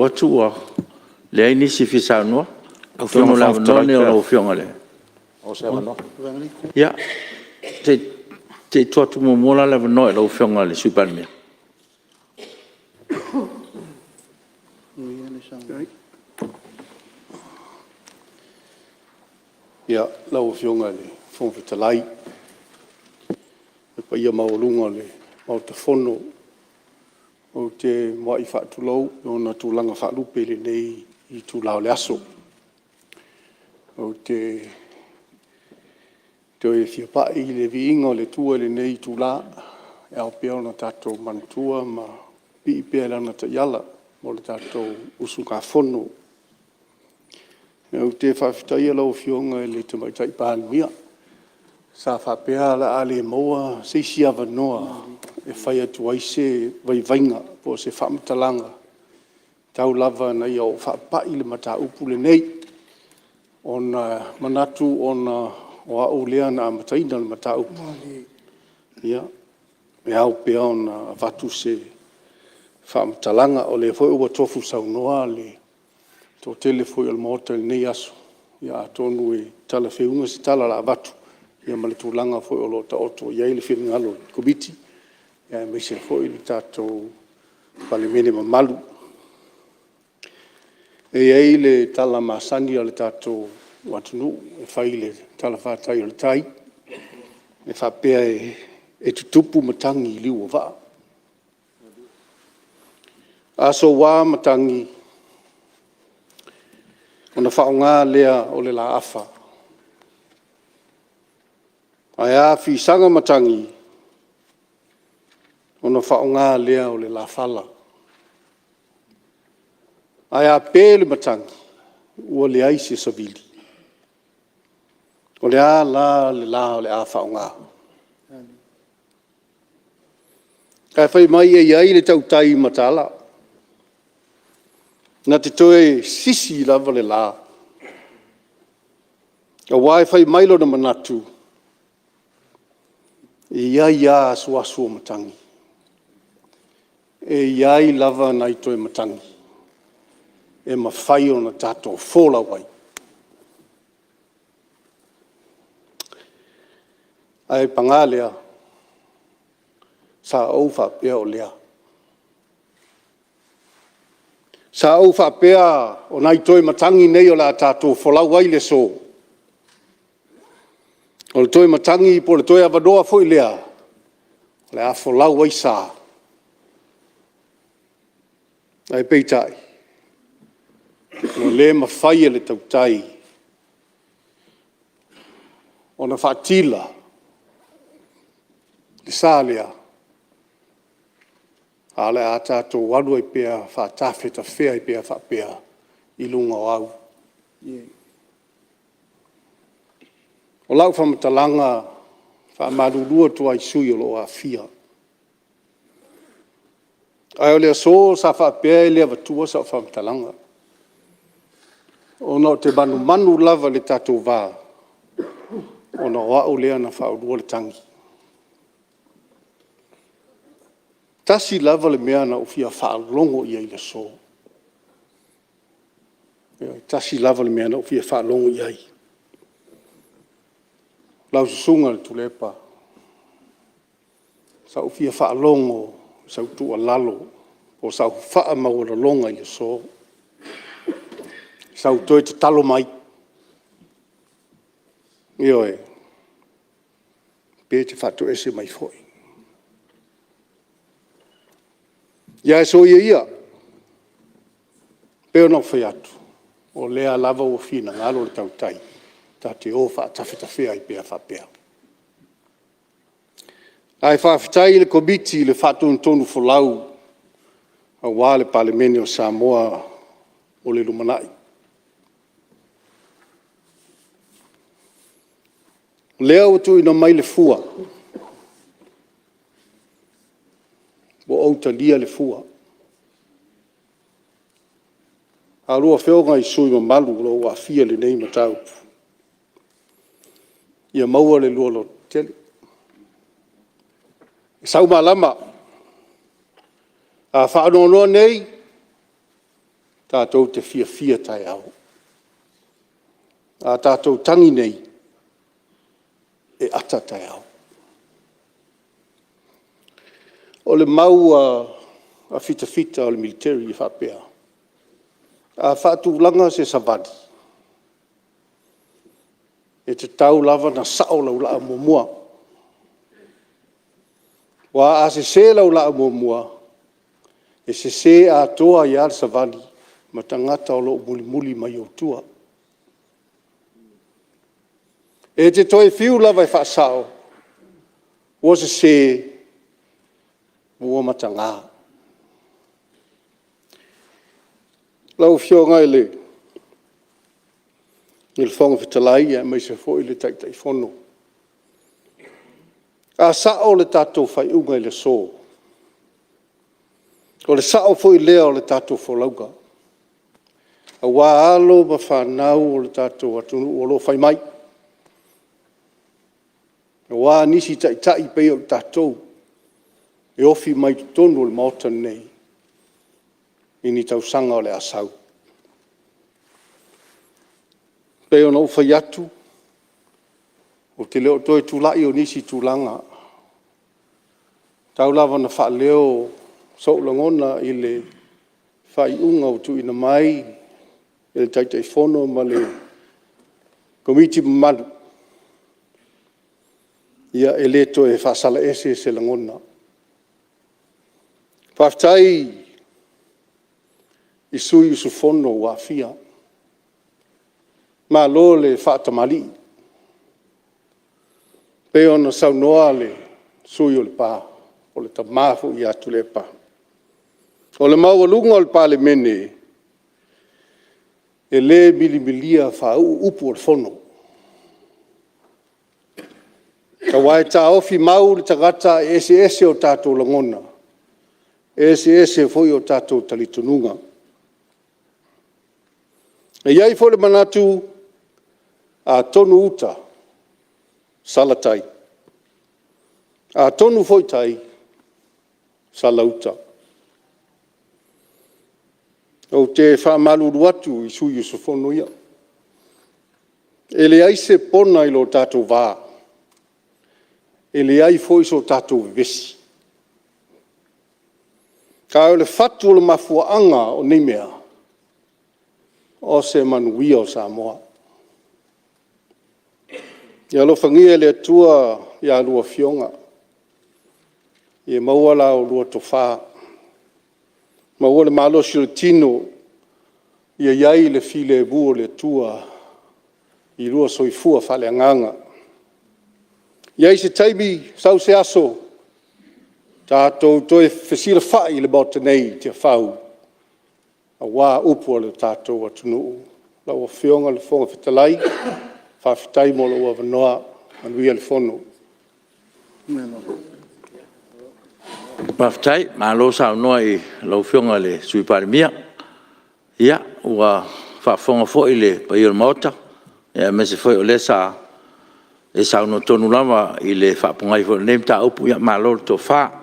atu ua leai nisi e fia saunoa, atonu o le avanoa lenei o lau Afioga i le... Ia, se i tuu atu muamua la le avanoa i lau Afioga i le Sui Palemia. Lau Afioga i le Fofoga Fetalai, le paia maualuga o le Maota Fono, ou te muai faatulou i ona tulaga faalupe i lenei itula o le aso. Ou te toe fia pai i le viiga o le Atua i lenei itula e ao pea ona tatou manatua ma pipii pea i lana taiala mo le tatou usugafono. Ou te faafetaia lau Afioga i le Tamaitai Palemia, sa faapea o le a le maua se isi avanoa e fai atu ai se vaivaiga po o se faamatalaga tau lava ina ou faapai le mataupu lenei, ona e manatu ona o au lea na amataina le mataupu, ia, e ao pea ona avatu se faamatalaga. O lea foi ua tofu saunoa le toatele foi o le Maota i lenei aso, ia atonu e talafeauga se tala o le a avatu ma le tulaga foi o lo o taoto i ai le finagalo o le Komiti, aemaise foi le tatou Palemene mamalu. E i ai le tala masani a le tatou atunuu e fai i le talafatai o le tai, e faapea e tutupu matagi i liu o vaa. A soua matagi, ona faaaoga lea o le la afa, ae a fisaga matagi, ona faaaoga lea o le la fala. Ae a pe le matagi, ua leai se savili, o le a la le la o le a faaaoga? Ae fai mai e i ai le tautai mataala, na te toe sisi lava le la, aua fai mai lona manatu, e i ai lava asuasu o matagi, e i ai lava nai toe matagi e mafai ona tatou folau ai. Ae paga lea, sa ou faapea o lea. Sa ou faapea o nai toe matagi nei o le a tatou folau ai i le aso, o le toe matagi po o le toe avanoa foi lea o le a folau ai sa, ae peitai, ua le mafai e le tautai ona faatila le sa lea, ae o le a tatou alu ai pea faatafetafea ai pea faapea i luga o au. O lau faamatalaga, e faamalulu atu lava i sui usufono o lo o aafia, ae o le aso sa faapea e le avatua sau faamatalaga, ona ou te manumanu lava i le tatou va, ona o au lea na faaulua le tagi. E tasi lava le mea na ou fia faalogo i ai i le aso, ioe, e tasi lava le mea na ou fia faalogo i ai, lau Susuga Tuilaepa, sa ou fia faalogo i sau tuualalo po o sau faamaualaloga i le aso, sau toe tatalo mai, ioe, pe e te faatoese mai foi. Ia ae soia ia, e pei ona ou fai atu, o lea lava ua finagalo le tautai tatou te o faatafetafea ai pea faapea. Ae faafetai i le Komiti i le faatonutonufolau aua le Palemene o Samoa mo le lumanai. O lea ua tuuina mai le fua, ua ou talia le fua. A oulua Afioga i sui usufono mamalu o lo o aafia i lenei mataupu, ia maua le lua lototele, sau malama. A faanoanoa nei, Tatou te fiafia taeao. A tatou tagi nei, e ata taeao. O le mau a fitafita o le militeri e faapea, a faatulaga se savali, e tatau lava ona sao lau laa muamua. Aua a sese lau laa muamua, e sese atoa ai lava le savali ma tagata o lo o mulimuli mai ou tua. E te toe fiu lava e faasao, ua sese, ua mataga. Lau Afioga i le Fofoga Fetalai aemaise foi le Taitaifono, a sao le tatou faaiuga i le aso, o le sao foi lea o le tatou folauga, aua alo ma fanau a lo tatou atunuu o lo o fai mai, aua nisi taitai e pei o tatou e ofi mai i totonu o le Maota lenei i ni tausaga o le a sau. E pei ona ou fai atu, ou te le o toe tulai o nisi tulaga, tau lava ina faaleo sou lagona i le faaiuga ua tuuina mai e le Taitaifono ma le Komiti mamalu. Ia e le toe faasalaese se lagona. Faafetai i sui usufono ua aafia, malo le faatamalii. E pei ona saunoa le sui usufono o Lepa, o le tama foi ia Tuilaepa. O le maualuga o le Palemene, e le milimilia faauu upu o le Fono, aua e taofimau le tagata e eseese o tatou lagona, e eseese foi o tatou talitonuga. E i ai foi le manatu, a tonu uta, sala tai, a tonu foi tai, sala uta. Ou te faamalulu atu i sui usufono ia, e leai se pona i lo tatou va, e leai foi so tatou vevesi, ae o le fatu o le mafuaaga o nei mea, o se manuia o Samoa. Ia alofagia e le Atua a oulua Afioga, ia maua la oulua tofa, maua le malosi o le tino ia i ai le filemu o le Atua i lua soifua faaleagaga. E i ai se taimi sau se aso, tatou toe fesilafai i le Maota nei i Tiafau aua upu a lo tatou atunuu. Lau Afioga i le Fofoga Fetalai, faafetai mo lou avanoa, manuia le Fono. Faafetai, malo saunoa i lau Afioga i le Sui Palemia. Ia, ua faafofoga foi le paia o le Maota, aemaise foi o lea sa e saunoa tonu lava i le faapogai foi o lenei mataupu. Malo le tofa.